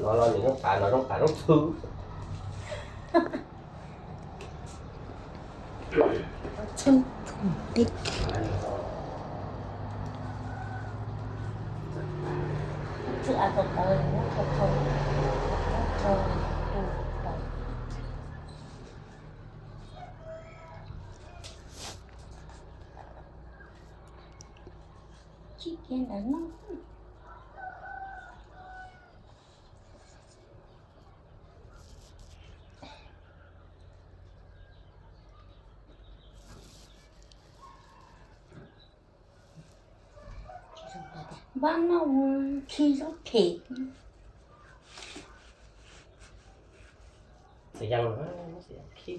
No los nws zoo tas, no zoo tas zoo txhw. Tsis kiag ntawd no. Npab no khi zaub phem. Xav yees, xav yees khi.